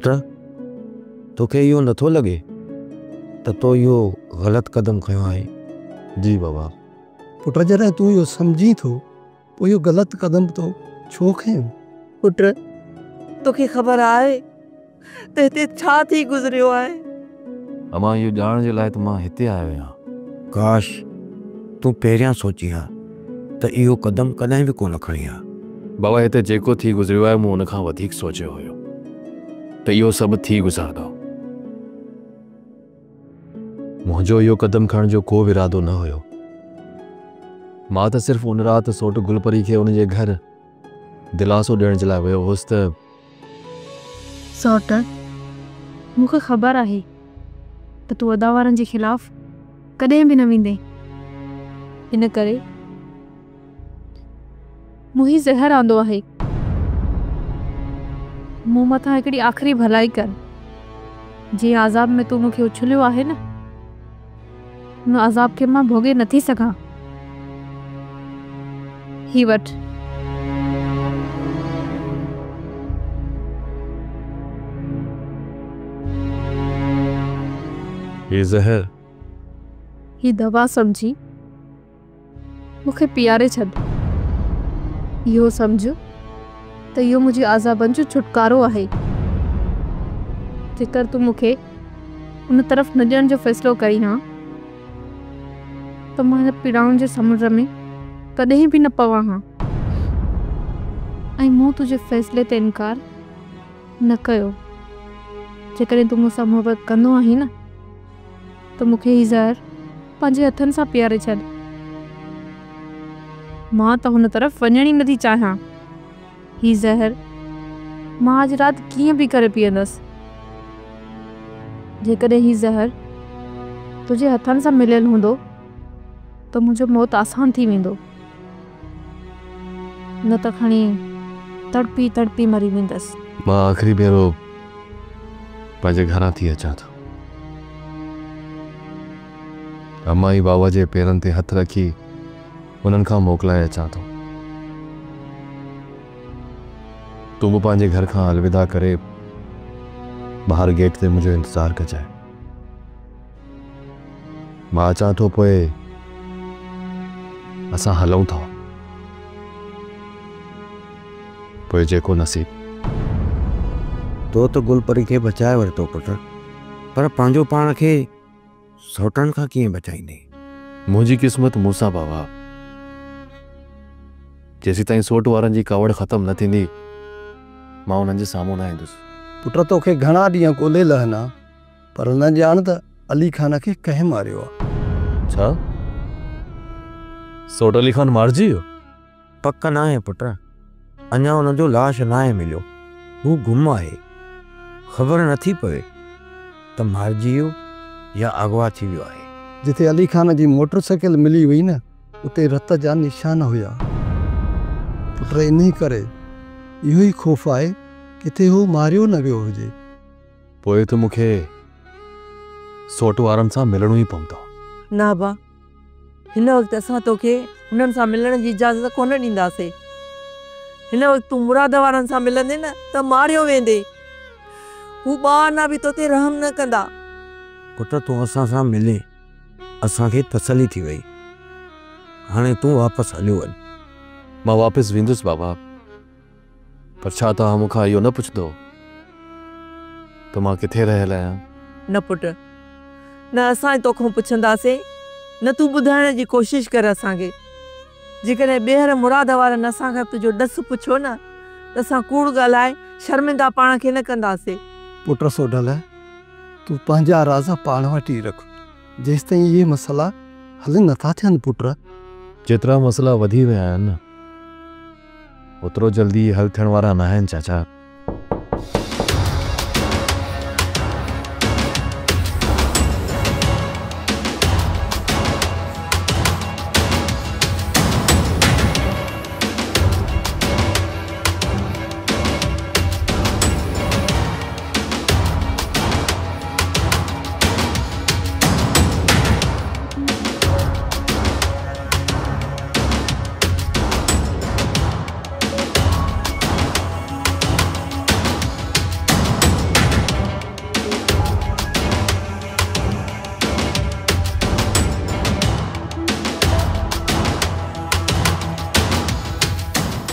پٽ، توکي اهو نٿو لڳي ته تو اهو غلط قدم کنيو آهي؟ جي بابا. پٽ، جڏهن تون اهو سمجهين ٿو، پوء اهو غلط قدم تو ڇو کنيو؟ پٽ، توکي خبر آهي ته هتي ڇا ٿي گذريو آهي؟ امان، اهو ڄاڻڻ جي لاء ته مان هتي آيو آهيان. ڪاش تون پهريان سوچين ها ته اهو قدم ڪڏهن به ڪونه کڻين ها. بابا، هتي جيڪو ٿي گذريو آهي، مون ان کان وڌيڪ سوچيو هيو ته اهو سڀ ٿي گذرندو. منهنجو اهو قدم کڻڻ جو ڪو به ارادو نه هيو. مان ته صرف ان رات سوٽ گلپري کي ان جي گهر دلاسو ڏيڻ جي لاء ويو هوس ته. سوٽ، مون کي خبر آهي ته تون ادا وارن جي خلاف ڪڏهن به نه ويندين. ان ڪري مون هي زهر آندو آهي. مون مٿان هڪڙي آخري ڀلائي ڪر. جنهن عذاب ۾ تون مون کي اڇليو آهي نه، ان عذاب کي مان ڀوڳي نٿي سگهان. هي وٺ. هي زهر. هي دوا سمجهي مون کي پياري ڇڏ. اهو سمجهه ته اهو منهنجي عذابن جو ڇوٽڪارو آهي. جيڪر تون مون کي ان طرف نه ڏيڻ جو فيصلو ڪرين ها ته مان هن پيڙائن جي سمنڊ ۾ ڪڏهن به نه پوان ها ۽ مون تنهنجي فيصلي تي انڪار نه ڪيو. جيڪڏهن تون مون سان محبت ڪندو آهين نه ته مون کي هي زهر پنهنجي هٿن سان پياري ڇڏ. مان ته هن طرف وڃڻ ئي نٿي چاهيان. هي زهر مان اڄ رات ڪيئن به ڪري پيئندس. جيڪڏهن هي زهر تنهنجي هٿن سان مليل هوندو ته منهنجو موت آسان ٿي ويندو، نه ته کڻي تڙپي تڙپي مري ويندس. مان آخري ڀيرو پنهنجي گهران ٿي اچان ٿو. امان ۽ بابا جي پيرن تي هٿ رکي انهن کان موڪلائي اچان ٿو. تون به پنهنجي گهر کان الوداع ڪري ٻاهر گيٽ تي منهنجو انتظار ڪجانء. مان اچان ٿو، پوء اسان هلون ٿا، پوء جيڪو نصيب. تو ته گل پري کي بچائي ورتو پٽ، پر پنهنجو پاڻ کي سوٽن کان ڪيئن بچائيندين؟ منهنجي قسمت مون سان بابا. جيسيتائين سوٽ وارن جي ڪاوڙ ختم نه ٿيندي، مان انهن جي سامهون نه ايندس. پٽ، توکي گهڻا ڏينهن ڳولي لهن ها، پر نه ڄاڻ ته علي خان کي ڪنهن ماريو آ. ڇا؟ سوٽ علي خان مارجي ويو؟ پڪ ناهي پٽ، اڃا ان جو لاش ناهي مليو. هو گم آهي. خبر نٿي پوي ته مارجي ويو يا اغوا ٿي ويو آهي. جتي علي خان جي موٽر سائيڪل ملي هئي نه، اتي رت جا نشان هيا. پٽ، انهي ڪري اهو ئي خوف آهي ڪٿي هو ماريو نه ويو هجي. پوء ته مون کي سوٽ وارن سان ملڻو ئي پوندو. نه ابا، هن وقت اسان توکي هنن سان ملڻ جي اجازت ڪونه ڏينداسين. هن وقت تون مراد وارن سان ملندين نه ته ماريو ويندين. هو ٻه آنا به توتي رحم نه ڪندا. پٽ، تون اسان سان ملين، اسان کي تسلي ٿي وئي. هاڻي تون واپس هليو وڃ. مان واپس ويندس بابا، پر ڇا توهان مون کان اهو نه پڇندو ته مان ڪٿي رهيل آهيان؟ نه پٽ، نه اسان توکان پڇنداسين، نه تون ٻڌائڻ جي ڪوشش ڪر اسان کي. جيڪڏهن ٻيهر مراد وارن اسان کان تنهنجو ڏس پڇيو نه ته اسان ڪوڙ ڳالهائي شرمندا پاڻ کي نه ڪنداسين. پٽ سوڍل، تون پنهنجا راز پاڻ وٽ ئي رک، جيستائين اهي مسئلا حل نٿا ٿين پٽ. جيترا مسئلا وڌي ويا آهن نه، اوترو جلدي حل ٿيڻ وارا ناهن چاچا.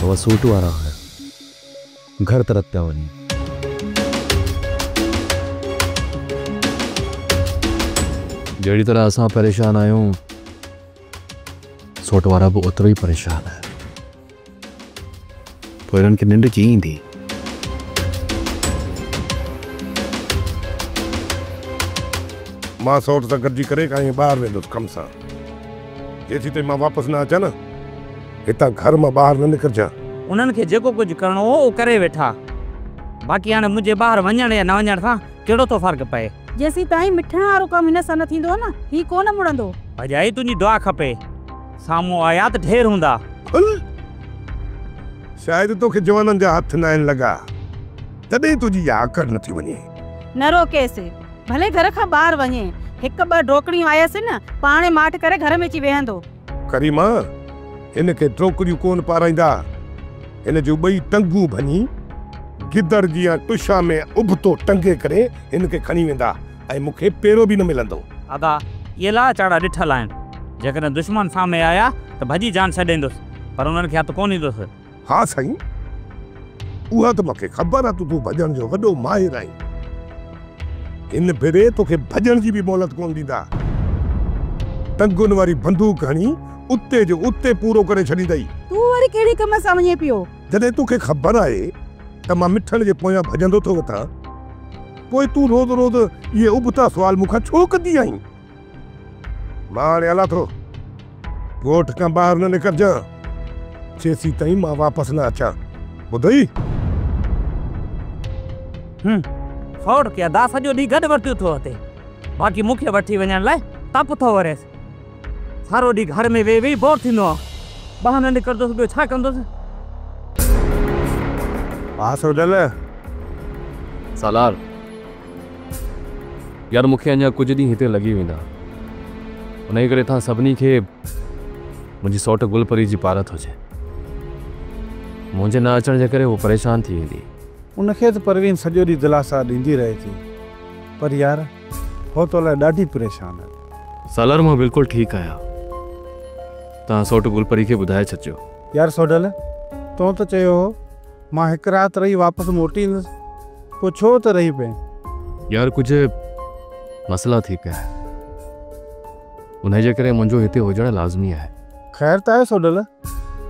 तव्हां सूट वारा आहियो, घर तरफ़ पिया वञो। जहिड़ी तरह असां परेशान आहियूं, सोट वारा बि ओतिरो ई परेशान आहिनि। पोइ हिननि खे निंड कीअं ईंदी? मां सौट सां गॾिजी करे काई ॿाहिरि वेंदुसि कम सां, जेसीं ताईं मां वापसि न अचां न, हितां घर मां ॿाहिरि न निकिरिजां। उन्हनि खे जेको कुझु करिणो हो उहो करे वेठा, बाक़ी हाणे मुंहिंजे ॿाहिरि वञण या न वञण सां कहिड़ो थो फ़र्क़ु पए। जेसीं ताईं मिठण वारो कमु हिन सां न थींदो न, हीउ कोन मुड़ंदो। भॼाई तुंहिंजी दुआ खपे, साम्हूं आया त ढेर हूंदा। शायदि तोखे जवाननि जा हथ न आहिनि लॻा, तॾहिं तुंहिंजी इहा आकड़ नथी वञे। न रोकेसि, भले घर खां ॿाहिरि वञे, हिकु ॿ ड्रोकड़ियूं आयसि न, पाण माठ करे घर में अची वेहंदो। करीमा, हिनखे ड्रोकड़ियूं कोन पाराईंदा, हिन जूं ॿई टंगूं भञी गिदड़ जीअं टुशा में उबतो टंगे करे हिनखे खणी वेंदा ऐं मूंखे पेरो बि न मिलंदो। अदा, इहे लाह चाड़ा ॾिठल आहिनि, जेकॾहिं दुश्मन साम्हूं आया त भॼी जान छॾींदुसि, पर उन्हनि खे हथु कोन ईंदुसि। हा साईं, उहा त मूंखे ख़बर आहे, तूं भॼण जो वॾो माहिर आहीं। हिन भेरे तोखे भॼण जी बि मोहलत कोन ॾींदा। टंगुनि वारी बंदूक हणी उते जो उते पूरो करे छॾींदई। तूं वरी कहिड़े कम सां वञे पियो? जॾहिं तोखे ख़बर आहे त मां मिठण जे पोयां भॼंदो थो वतां, पोइ तूं रोज़ रोज़ इहे उबता सुवाल मूंखां छो कंदी आहीं? मां हाणे हलां थो, ॻोठ खां ॿाहिरि न निकिरिजां जेसीं ताईं मां वापसि न अचां। ॿुधई? सौट खे अदा सॼो ॾींहुं गॾु वरितियो थो अचे, बाक़ी मूंखे वठी वञण लाइ तप थो वरेसि। सारो ॾींहुं घर में वेही वेही बोर थींदो आहे, ॿाहिरि न निकिरंदुसि, ॿियो छा कंदुसि? हा सोडल। सालार यार, मूंखे अञा कुझु ॾींहुं हिते लॻी वेंदा, उन करे तव्हां सभिनी खे मुंहिंजी सौट गुलपरी जी पारत हुजे। मुंहिंजे न अचण जे करे हूअ परेशान थी वेंदी। उनखे त परवीन सॼो ॾींहुं दिलासा ॾींदी रहे थी, पर यार हो तो लाइ ॾाढी परेशान आहे। सालार, मां बिल्कुलु ठीकु आहियां, तव्हां सौट गुलपरी खे ॿुधाए छॾिजो। यार सोडल, तूं त चयो हो मां हिकु राति रही वापसि मोटी ईंदुसि, पोइ छो त रही पए? यार कुझु मसइला थी पिया आहिनि, उन जे करे मुंहिंजो हिते हुजणु लाज़मी आहे। ख़ैर त आहे सोडल,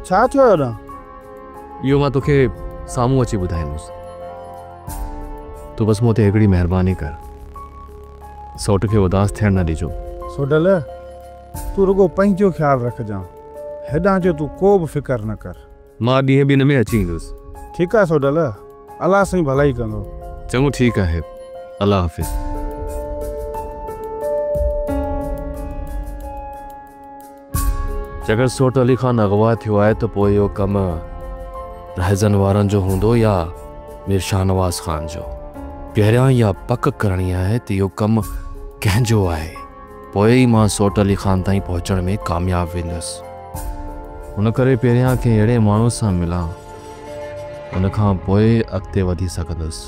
छा थियो आहे होॾां? इहो मां तोखे साम्हूं अची ॿुधाईंदुसि। तूं बसि मूं ते हिकिड़ी महिरबानी कर, सौट खे उदास थियणु न ॾिजो। सोडल, तूं रुगो पंहिंजो ख़्यालु रखजां, हेॾां जो तूं को बि फ़िक्र न कर। मां ॾींहं ॿिनि में अची ईंदुसि। ठीकु आहे सोडल, अलाह साईं भलाई कंदो। चङो ठीकु आहे, अलाह हाफ़िज़। जेकर सोट अली ख़ान अॻवा थियो आहे त पोइ इहो कमु रहज़न वारनि जो हूंदो या मीर शाहनवाज़ ख़ान जो? पहिरियां इहा पक करणी आहे त इहो कमु कंहिंजो आहे, पोइ ई मां सोट अली ख़ान ताईं पहुचण में कामयाबु वेंदुसि। उन करे पहिरियां कंहिं अहिड़े माण्हू सां मिलां, उन खां पोइ अॻिते वधी सघंदुसि।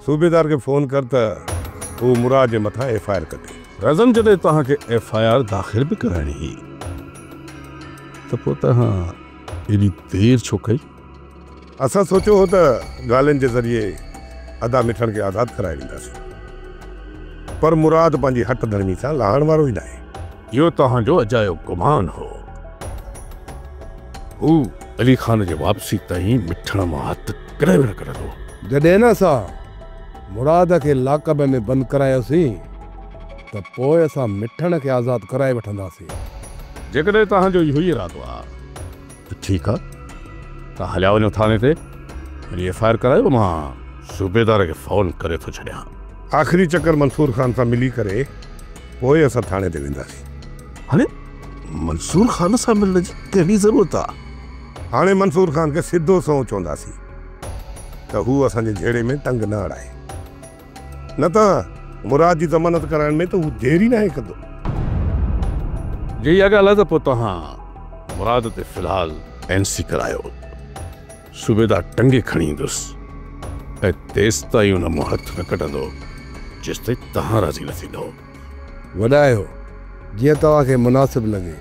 सूबेदार खे फ़ोन कर त हू मुराद जे मथां एफ I R कंदे। रज़न, जॾहिं तव्हांखे एफ I R दाख़िल बि कराइणी हुई त पोइ तव्हां एॾी देरि छो कई? असां सोचियो हो त ॻाल्हियुनि जे ज़रिए अदा मिठण खे आज़ादु कराए ॾींदासीं, पर मुराद पंहिंजी हट धर्मी सां लाहण वारो ई न आहे। इहो तव्हांजो अजायो गुमान हो। हू अली ख़ान जे वापसी ताईं मिठण मां हथु कॾहिं बि न कढंदो। जॾहिं न असां मुराद खे लाकब में बंदि करायोसीं त पोइ असां मिठण खे आज़ादु कराए वठंदासीं। जेकॾहिं तव्हांजो इहो ई इरादो आहे त ठीकु आहे, तव्हां हलिया वञो थाणे ते, वरी एफ I R करायो, मां सूबेदार खे फ़ोन करे थो छॾियां। आख़िरी चक्कर मंसूर ख़ान सां मिली करे पोइ असां थाणे ते वेंदासीं। हाणे मंसूर ख़ान सां मिलण जी कहिड़ी ज़रूरत आहे? हाणे मंसूर ख़ान खे सिधो सउं चवंदासीं त हू असांजे झेड़े में टंग न अड़ाए, न त मुराद जी ज़मानत कराइण में त हू देरि ई नाहे कंदो। जे इहा ॻाल्हि आहे त पोइ तव्हां मुराद ते फ़िलहाल एन सी करायो, सूबेदार टंगे खणी ईंदुसि ऐं तेसि ताईं उन मां हथु न कढंदो जेसि ताईं तव्हां राज़ी न थींदो। वॾा आहियो, जीअं तव्हांखे मुनासिब लॻे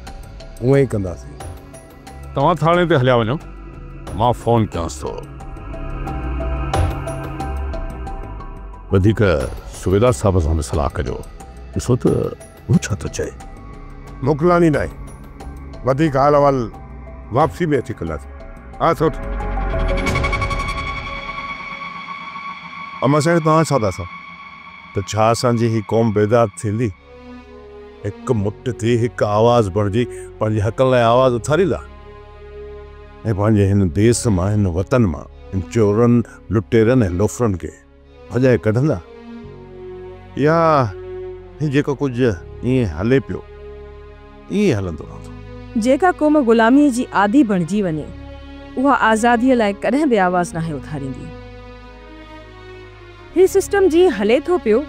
उअं ई कंदासीं। तव्हां थाणे ते हलिया वञो, मां फोन कयांसि थो। वधीक सुबेदार साहिब सां बि सलाह कजो, ॾिसो त हू छा थो चए। मोकिलानी न आहे, वधीक हाल अहिवाल वापसी में अची कंदासीं। हा सोठ अम्मा साहिब, तव्हां छा था चओ त छा असांजी ही क़ौम बेदार थींदी? हिकु मुठ थी, हिकु आवाज़ बणिजी पंहिंजे हक़नि लाइ आवाज़ उथारींदा ऐं पंहिंजे हिन देस मां, हिन वतन मां इन चोरनि, लुटेरनि ऐं लोफरनि खे भॼाए कढंदा, या ही जेको कुझु ईअं हले पियो ईअं हलंदो रहंदो? जेका क़ौम ग़ुलामीअ जी आदी बणिजी वञे उहा आज़ादीअ लाइ कॾहिं बि आवाज़ नाहे उथारींदी। ही सिस्टम जीअं हले थो पियो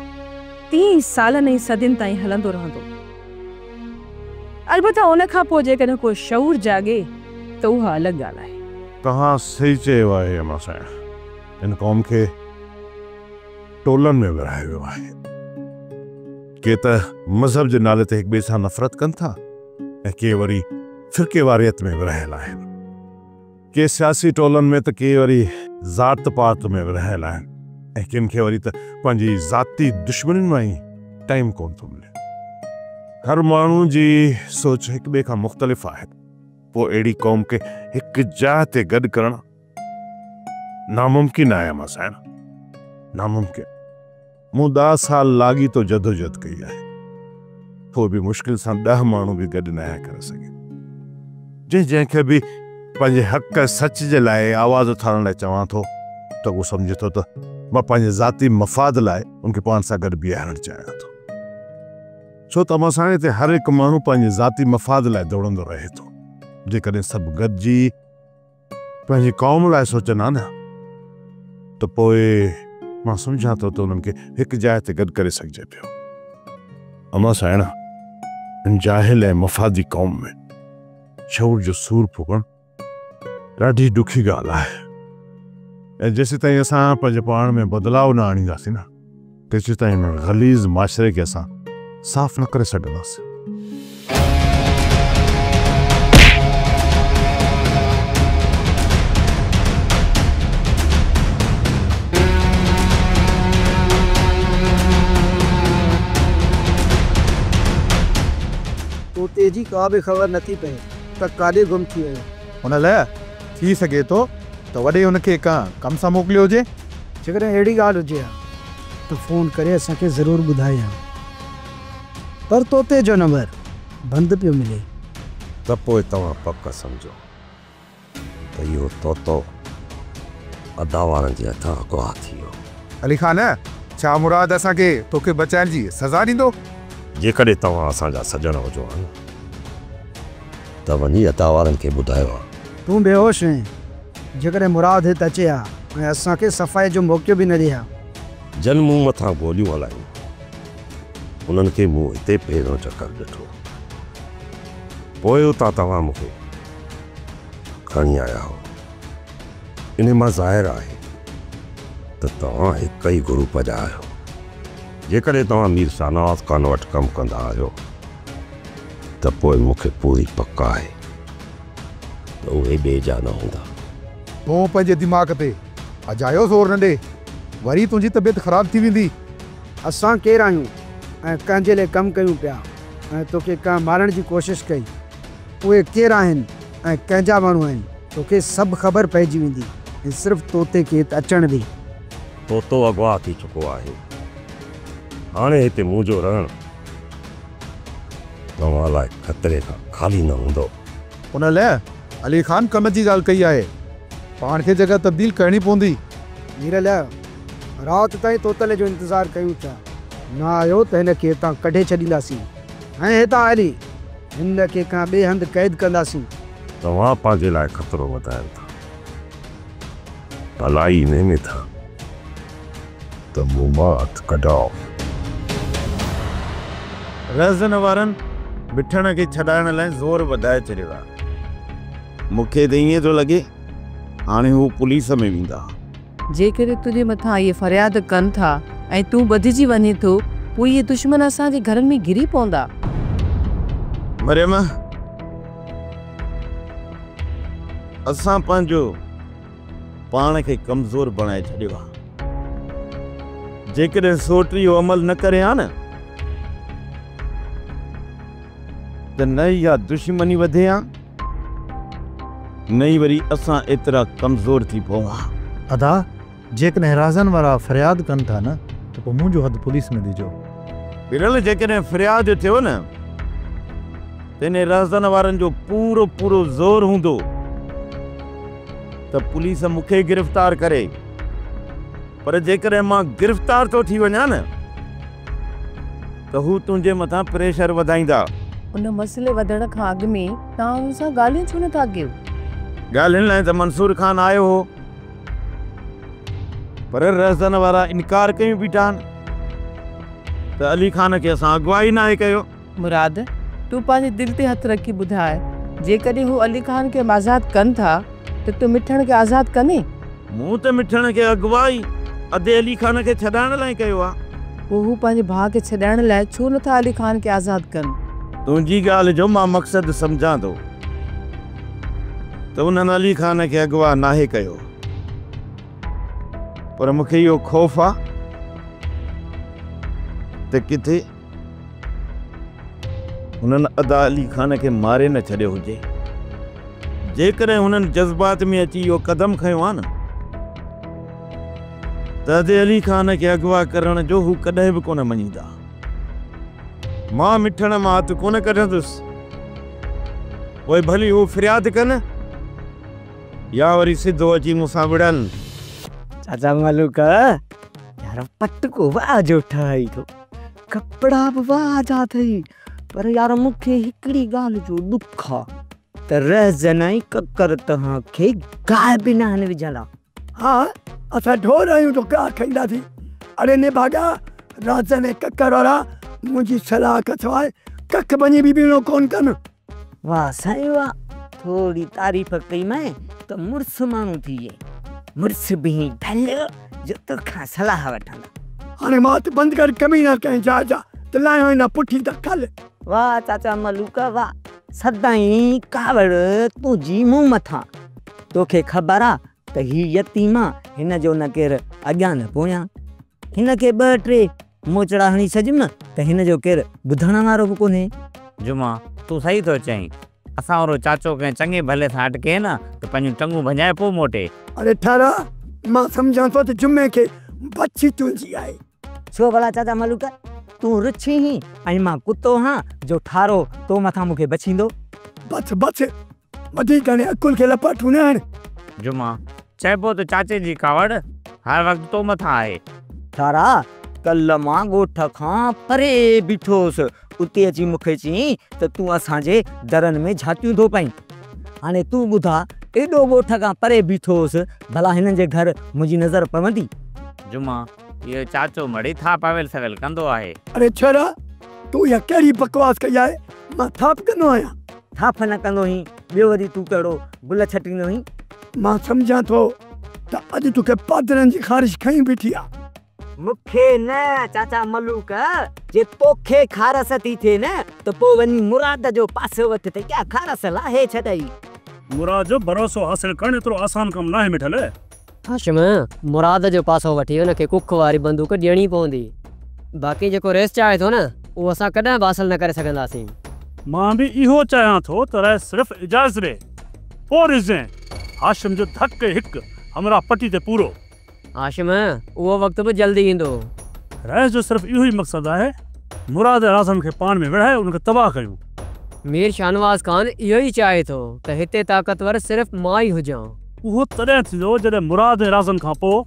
तीअं ई सालनि ऐं सदियुनि ताईं हलंदो रहंदो। अलबत्ता उन खां पोइ जेकॾहिं को शऊर जाॻे त उहा अलॻि ॻाल्हि आहे। तव्हां सही चयो आहे अम्मा साहिब, हिन क़ौम खे टोलनि में विरायो वियो आहे। के त मज़हब जे नाले ते हिक ॿिए सां नफ़रत कनि था ऐं के वरी फ़िरके वारियत में विरायल आहिनि, के सियासी टोलनि में त के वरी ज़ात पात में विरायल आहिनि ऐं किन खे वरी त पंहिंजी ज़ाती दुश्मनियुनि मां ई टाइम कोन थो मिले। हर माण्हू जी सोच हिक ॿिए खां मुख़्तलिफ़ आहे, पोइ अहिड़ी क़ौम खे हिकु जाइ ते गॾु करणु नामुमकिन आहे अम्मा साहिब, नामुमकिन। मूं 10 साल लाॻीतो जदोजहद कई आहे, पोइ बि मुश्किल सां 10 माण्हू बि गॾु न आहियां करे सघे। जंहिं जंहिंखे बि पंहिंजे हक़ सच जे लाइ आवाज़ उथारण लाइ चवां थो त उहो सम्झे थो त मां पंहिंजे ज़ाती मफ़ाद लाइ उनखे पाण सां गॾु बीहारणु चाहियां थो। छो त असां हिते हर हिकु माण्हू पंहिंजे ज़ाती मफ़ाद लाइ दौड़ंदो रहे थो। जेकॾहिं सभु गॾिजी पंहिंजी क़ौम लाइ सोचंदा न त पोइ मां सम्झां थो त उन्हनि खे हिकु जाइ ते गॾु करे सघिजे पियो। अम्मा साइण, हिन जाहिल ऐं मफ़ादी क़ौम में शऊर जो सूर फूकणु ॾाढी ॾुखी ॻाल्हि आहे ऐं जेसीं ताईं असां पंहिंजे पाण में बदिलाव न आणींदासीं न तेसीं ताईं हिन ग़लीज़ माशरे खे असां साफ़ न करे सघंदासीं। तोते जी का बि ख़बर नथी पए त काॾे गुम थी वियो। हुन लाइ थी सघे थो त वॾे हुनखे का कम सां मोकिलियो हुजे। जेकॾहिं अहिड़ी ॻाल्हि हुजे हा त फ़ोन करे असांखे ज़रूरु ॿुधाए हा, पर तोते जो नंबर बंदि पियो मिले। त पोइ तव्हां पक सम्झो त इहो तोतो अदा वारनि जे हथां अगवा थी वियो। अली ख़ान, छा मुराद असांखे तोखे बचाइण जी सज़ा ॾींदो? जेकॾहिं तव्हां असांजा सॼण हुजो हा न त वञी अदा वारनि खे ॿुधायो हा। तूं बेहोश आहीं, जेकॾहिं मुराद हिते अचे हा ऐं असांखे सफ़ाई जो मौक़ो बि न ॾिए हा। जन मूं मथां गोलियूं हलायूं उन्हनि खे मूं हिते पहिरियों चकर ॾिठो, पोइ उतां तव्हां मूंखे खणी आया हो। इन मां ज़ाहिर आहे त तव्हां हिकु ई ग्रुप जा आहियो। जेकॾहिं तव्हां मीर शाहनवाज़ ख़ान वटि कमु कंदा आहियो त पोइ मूंखे पूरी पक आहे त उहे ॿिए जा न हूंदा। तूं पंहिंजे दिमाग़ ते अजायो ज़ोर न ॾे, वरी तुंहिंजी तबियत ख़राब थी वेंदी। असां केरु आहियूं ऐं कंहिंजे लाइ कमु कयूं पिया ऐं तोखे कंहिं मारण जी कोशिशि कई, उहे केरु आहिनि ऐं कंहिंजा माण्हू आहिनि तोखे सभु ख़बर पइजी वेंदी ऐं सिर्फ़ु तोते खे अचणु ॾे। तोतो अगवा थी चुको आहे, हाणे हिते मुंहिंजो रहणु तव्हां लाइ ख़तरे खां ख़ाली न हूंदो। उन लाइ अली ख़ान कम जी ॻाल्हि कई आहे, पाण खे जॻह तब्दील करणी पवंदी। मीरल, राति ताईं तोतले जो इंतज़ारु कयूं था, न आयो त हिन खे हितां कढे छॾींदासीं ऐं हितां हली हिन खे कंहिं ॿिए हंधि क़ैद कंदासीं। तव्हां पंहिंजे लाइ ख़तरो वधायो था, भलाई इन में था त मूं मां हथु कढाओ। रज़न वारनि मिठण खे छॾाइण लाइ ज़ोर वधाए छॾियो आहे। मूंखे त ईअं थो लॻे हाणे हू पुलिस में वेंदा। जेकॾहिं तुंहिंजे मथां इहे फ़रियाद कनि था ऐं तूं बधिजी वञे थो, पोइ इहे दुश्मन असांजे घरनि में घिरी पवंदा। मरियम, असां पंहिंजो پاڻ کي ڪمزور بڻائي ڇڏيو آ. جيڪڏهن سوٽ اهو عمل نه ڪري ها نه ته نه اها دشمني وڌي ها نه ئي وري اسان ايترا ڪمزور ٿي پئون ها. ادا جيڪڏهن رازن وارا فرياد ڪن ٿا نه ته پوء منهنجو هٿ پوليس ۾ ڏجو. پرل جيڪڏهن فرياد ٿيو نه ته انهي رهزن وارن جو پورو پورو زور هوندو ته پوليس مون کي گرفتار ڪري پر جيڪڏهن مان گرفتار ٿو ٿي وڃان نه ته هو تنهنجي مٿان پريشر وڌائيندا. ان مسئلي وڌڻ کان اڳ ۾ توهان هن سان ڳالهيون ڇو نه ٿا ڪيو؟ ڳالهين لاء ته منصور خان آيو هو پر رهزن وارا انڪار ڪيون بيٺا آهن ته علي خان کي اسان اغوا ئي ناهي ڪيو. مراد، تون پنهنجي دل تي هٿ رکي ٻڌاء، جيڪڏهن هو علي خان کي آزاد ڪن ٿا ته تون مٺڻ کي آزاد ڪندين؟ مون ته مٺڻ کي اغوا ئي ادي علي خان کي ڇڏائڻ لاء ڪيو آ. پوء هو پنهنجي ڀاء کي ڇڏائڻ لاء ڇو نٿا علي خان کي آزاد ڪن؟ تنهنجي ڳالهه جو مان مقصد سمجهان ٿو ته انهن علي خان کي اغوا ناهي ڪيو. پر مون کي اهو خوف آ ته ڪٿي هنن ادا علي خان کي ماري نه ڇڏيو هجي. جيڪڏهن هنن جذبات ۾ اچي اهو قدم کنيو آ نه ته ادي علي خان کي اغوا ڪرڻ جو هو ڪڏهن به ڪونه مڃيندا. مان مٺڻ مان هٿ ڪونه ڪڍندس. پوء ڀلي هو فرياد ڪن. يا وري سڌو اچي مون سان وڙهن. چاچا ملوڪ يار پٽڪو واهه جو ٺاهي ٿو، ڪپڙا به واهه جا اٿئي، پر يار مون کي هڪڙي ڳالهه جو ڏک آ ته رهزن ۽ ڪڪر توهان کي گاهه به ناهن وجهندا. ها اسان ڍور آهيون جو گاهه کائينداسين. اڙي نڀاڳا رهزن ۽ ڪڪر وارا منهنجي صلاح کان سواء ڪک ڀڃي به ٻيڻو ڪونه ڪن. واھ سائين واھ ٿوري تعريف ڪئي مانء ته مڙس ماڻهو ٿي وئين. مڙس به هين ڀل جو توکان صلاح وٺندا. هاڻي وات بند ڪر ڪمينا ڪنهن جاء جا ته لاهيان هن پٺي تان کل. واھ چاچا ملوڪ واھ سدائين ڪاوڙ تنهنجي مون مٿان. توکي خبر آ ته هي يتيم آ هن جو نه ڪير اڳيان نه پويان. هن کي ٻه ٽي موچڙا هڻي ڇڏيم نه ته هن جو ڪير ٻڌڻ وارو به ڪونهي. جمعا، تون صحيح ٿو چئين. اسان وارو چاچو ڪنهن چڱي ڀلي سان اٽڪي نه ته پنهنجون ٽنگون ڀڃائي پوء موٽي. اڙي ٺهراء، مان سمجهان ٿو ته جمعي کي بڇي تنهنجي آهي. ڇو ڀلا چاچا ملوڪ، تون رڇ هين ۽ مان ڪتو هان جو ٺارو تو مٿان مون کي بڇيندو. بس بس، وڌيڪ هاڻي عقل کي لپاٽون نه هڻ. جمعا، چئبو ته چاچي جي ڪاوڙ هر وقت تو مٿان آهي. ٺارا، ڪلهه مان ڳوٺ کان پري بيٺو هوس، اتي اچي مون کي چيائين ته تون اسان جي درن ۾ جهاتيون ٿو پائين. هاڻي تون ٻڌاء، ايڏو ڳوٺ کان پري بيٺو هوس، ڀلا هنن جي گهر منهنجي نظر پوندي؟ جمعا، اهو چاچو مڙئي ٿاپ اويل سويل ڪندو آهي. اڙي ڇورا، تون اها ڪهڙي بڪواس ڪئي آهي، مان ٿاپ ڪندو آهيان. ٿاڦ نه ڪندو هين، ٻيو وري تون ڪهڙو گل ڇٽيندو هين؟ مان سمجهان ٿو ته اڄ توکي پادرن جي خارش کنئي بيٺي آ. مون کي نه چاچا ملوڪ، جي توکي خارس ٿي ٿئي نه ته پوء وڃي مراد جو پاسو وٺ ته اها خارس لاهي ڇڏئي. مراد جو ڀروسو حاصل ڪرڻ ايترو آسان ڪم ناهي مٺل. هاشم، مراد جو پاسو وٺي ان کي ڪک واري بندوق ڏيڻي پوندي. باقي جيڪو رئيس چاهي ٿو نه، اهو اسان ڪڏهن به حاصل نه ڪري سگهنداسين. مان به اهو چاهيان ٿو ته رئيس صرف اجازت ڏي، پوء ڏسجين هاشم جو ڌڪ ئي هڪ همراهه پٽي تي پورو. هاشم، اهو وقت به جلد ايندو. رئيس جو صرف اهو ئي مقصد آهي، مراد ۽ رازن کي پاڻ ۾ وڙهائي انهن کي تباهه ڪيون. مير شاهنواز خان اهو ئي چاهي ٿو ته هتي طاقتور صرف مان ئي هجان. اهو تڏهن ٿيندو جڏهن مراد ۽ رازن کان پوء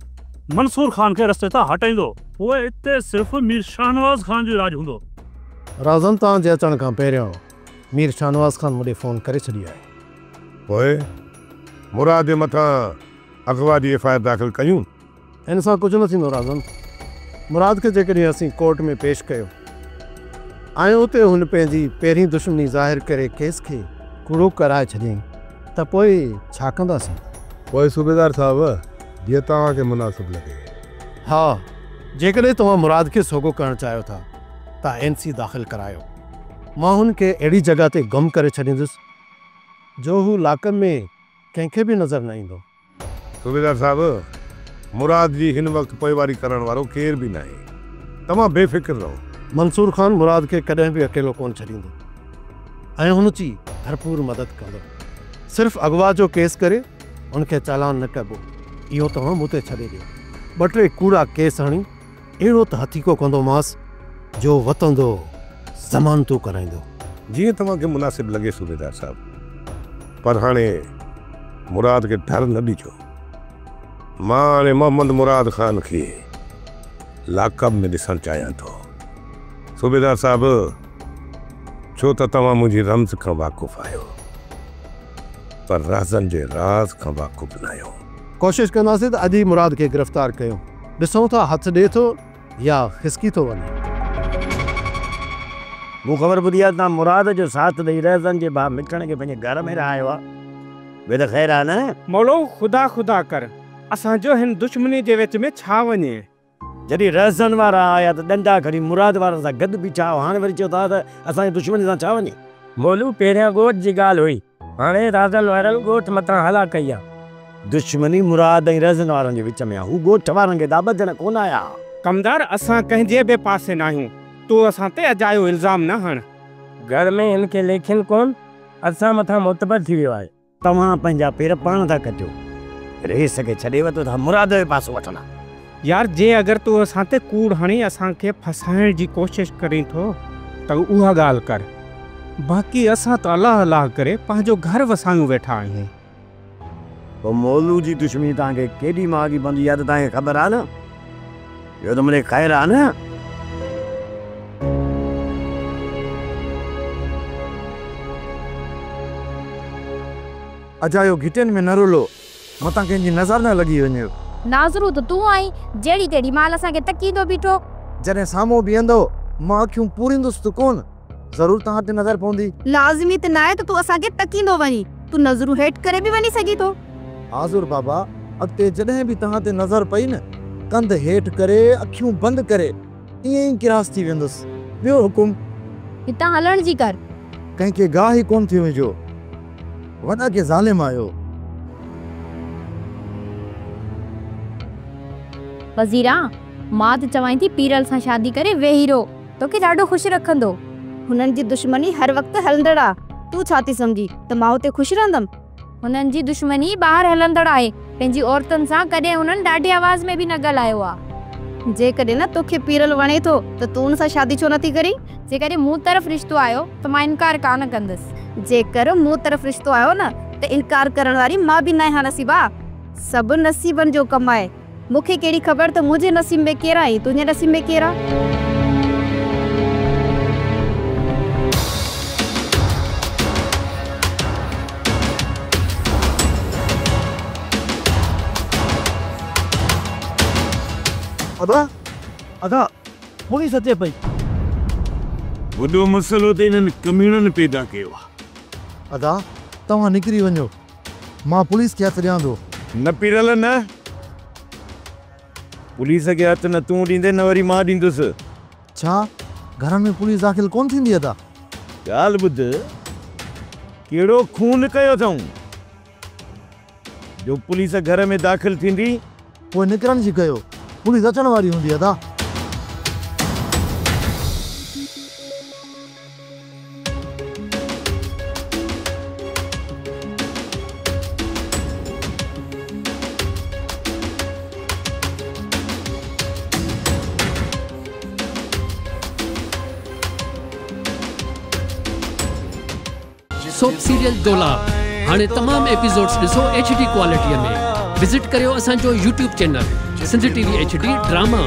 منصور خان کي رستي تان هٽائيندو. پوء اتي صرف مير شاهنواز خان جو ئي راڄ هوندو. رازن توهان جي اچڻ کان پهريان مير شاهنواز خان مون ڏي فون ڪري ڇڏي آهي. پوء مراد جي مٿان اغوا جي ايف I R داخل ڪيون؟ ان سان ڪجهه نه ٿيندو رازن. مراد کي جيڪڏهن اسين ڪورٽ ۾ پيش ڪيو ۽ اتي هن پنهنجي پهرين دشمني ظاهر ڪري ڪيس کي ڪوڙو ڪرائي ڇڏيائين ته پوء ڇا ڪنداسين؟ پوء صوبيدار صاحب جيئن توهان کي مناسب لڳي. ها، جيڪڏهن توهان مراد کي سوگهو ڪرڻ چاهيو ٿا ته اين سي داخل ڪرايو. مان هن کي اهڙي جڳهه تي گم ڪري ڇڏيندس جو هو لاڪن ۾ ڪنهن کي به نظر نه ايندو. सूबेदार साहब, मुराद जी हिन वक़्तु पोइवारी करण वारो केरु बि नाहे, तव्हां बेफ़िक्र रहो। मंसूर ख़ान मुराद खे कॾहिं बि अकेलो कोन छॾींदो ऐं हुन जी भरपूर मदद कंदो। सिर्फ़ अगवा जो केस करे हुनखे चालान न कबो, इहो तव्हां मूं ते छॾे ॾियो। ॿ टे कूड़ा केस हणी अहिड़ो त हथीको कंदोमांसि जो वतंदो ज़मानतूं कराईंदो। जीअं तव्हांखे मुनासिब लॻे सूबेदार साहब, पर हाणे मुराद खे डर न ॾिजो। मां हाणे मोहम्मद मुराद ख़ान खे लाकअप में ॾिसणु चाहियां थो। सूबेदार साहब, छो त तव्हां मुंहिंजी रमज़ खां वाक़ुफ़ आहियो, पर राज़नि जे राज़ खां वाक़ुफ़ न आहियो। कोशिशि कंदासीं त अॼु ई मुराद खे गिरफ़्तार कयूं, ॾिसूं था हथु ॾिए थो या खिसकी थो वञे। मूं ख़बर ॿुधी आहे तव्हां मुराद जो साथ ॾेई रहज़न जे भाउ मिठण खे पंहिंजे घर में रहायो आहे। ॿियो त ख़ैर आहे न? मौलो ख़ुदा ख़ुदा कर, असांजो हिन दुश्मनी जे विच में छा वञे। जॾहिं रहज़न वारा आया त ॾंडा खणी मुराद वारनि सां गॾु बीठा, हाणे वरी चओ था त असांजी दुश्मनी सां छा वञे। मोलू पहिरियां ॻोठ जी ॻाल्हि हुई, हाणे राज़न वारनि ॻोठ मथां हला कई आहे। दुश्मनी मुराद ऐं रहज़न वारनि जे विच में आहे, हू ॻोठ वारनि खे त ॿधण कोन आया। कमदार, असां कंहिंजे बि पासे न आहियूं, तूं असां ते अजायो इल्ज़ाम न हण। घर में हिन खे लेखनि कोन, असां मथां मोतबर थी वियो आहे। तव्हां पंहिंजा पेर पाण था कटियो, रेस खे छॾे वरितो था मुराद जो पासो वठंदा। यार, जे अगरि तूं असां ते कूड़ हणी असांखे फसाइण जी कोशिशि करीं थो त उहा ॻाल्हि कर, बाक़ी असां त अलाह अलाह करे पंहिंजो घर वसायूं वेठा आहियूं। पोइ मोलू जी दुश्मनी तव्हांखे केॾी महांगी पवंदी आहे त तव्हांखे ख़बर आहे न? इहो त मुंहिंजे ख़ैर आहे न। अजायो घिटियुनि में न रुलो, मतां कंहिंजी नज़र न लॻी वञे। नाज़रू त तूं आई, जहिड़ी तहिड़ी माल असांखे तकींदो बीठो। जॾहिं साम्हूं बीहंदो मां अखियूं पूरींदुसि त कोन, ज़रूरु तव्हां ते नज़र पवंदी। लाज़मी त न आहे त तूं असांखे तकींदो वञी, तूं नज़रूं हेठि करे बि वञी सघी थो। हाज़ुर बाबा, अॻिते जॾहिं बि तव्हां ते नज़र पई न, कंध हेठि करे अखियूं बंदि करे ईअं ई किरास थी वेंदुसि। ॿियो हुकुम? हितां हलण जी कर। कंहिंखे गाह ई कोन थी विझो, वॾा के ज़ालिम आहियो। वज़ीरा, मां त चवां थी पीरल सां शादी करे वेही रहो, तोखे ॾाढो ख़ुशि रखंदो। हुननि जी दुश्मनी हर वक़्तु हलंदड़ आहे, तूं छा थी सम्झी त मां हुते ख़ुशि रहंदमि? हुननि जी दुश्मनी ॿाहिरि हलंदड़ आहे, पंहिंजी औरतुनि सां कॾहिं हुननि ॾाढे आवाज़ में बि न ॻाल्हायो आहे। जेकॾहिं न तोखे पीरल वणे थो त तूं हुन सां शादी छो नथी करीं? जेकॾहिं मूं तरफ़ रिश्तो आयो त मां इनकार कान कंदुसि। जेकर मूं तरफ़ रिश्तो आयो न त इनकार करण वारी मां बि न आहियां नसीबा। सभु नसीबनि जो कमु आहे, मूंखे कहिड़ी ख़बर त मुंहिंजे नसीब में केरु आहे, तुंहिंजे नसीब में केरु आहे। अदा अदा पुलिस अचे पई। वॾो मसइलो त इन्हनि कमीणनि पैदा कयो आहे। अदा तव्हां निकिरी वञो, मां पुलिस खे हथु ॾियां थो। न पीरल न, पुलिस खे हथु न तूं ॾींदे न वरी मां ॾींदुसि। छा घर में पुलिस दाख़िल कोन थींदी अदा? ॻाल्हि ॿुध, कहिड़ो खून कयो अथऊं जो पुलिस घर में दाख़िल थींदी? पोइ निकिरण जी कयो, पुलिस अचण वारी हूंदी अदा। सोप सीरियल दोलाब हाणे तमाम एपिसोड्स ॾिसो HD quality में। विज़िट करियो असांजो YouTube channel Sindh TV HD drama.